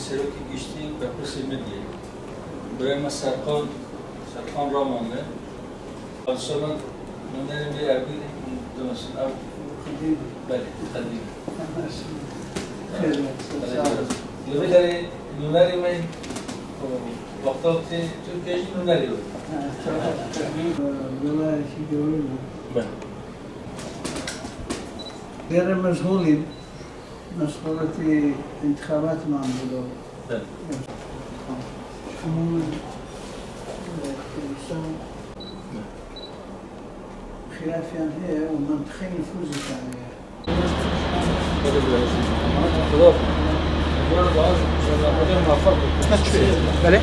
سەرۆکی گشتی بەرپرسی مدیە برای سەرقان سەرقان ڕامانە ساڵان نوێنەری مێ ئەربیل دەمەسن ئەو بەلێ قەدیم لەوێ دەرێ نوێنەری مێ وەختا تورکیاژی نوێنەری بوو. بەڵایەکی گەورە بوو. لێرە مەشغوڵین، مەشغوڵەتی انتخاباتمان بوو. عموما کوردستان خلافیان هەیە و منطقەی نفوزیشان هەیە. بله.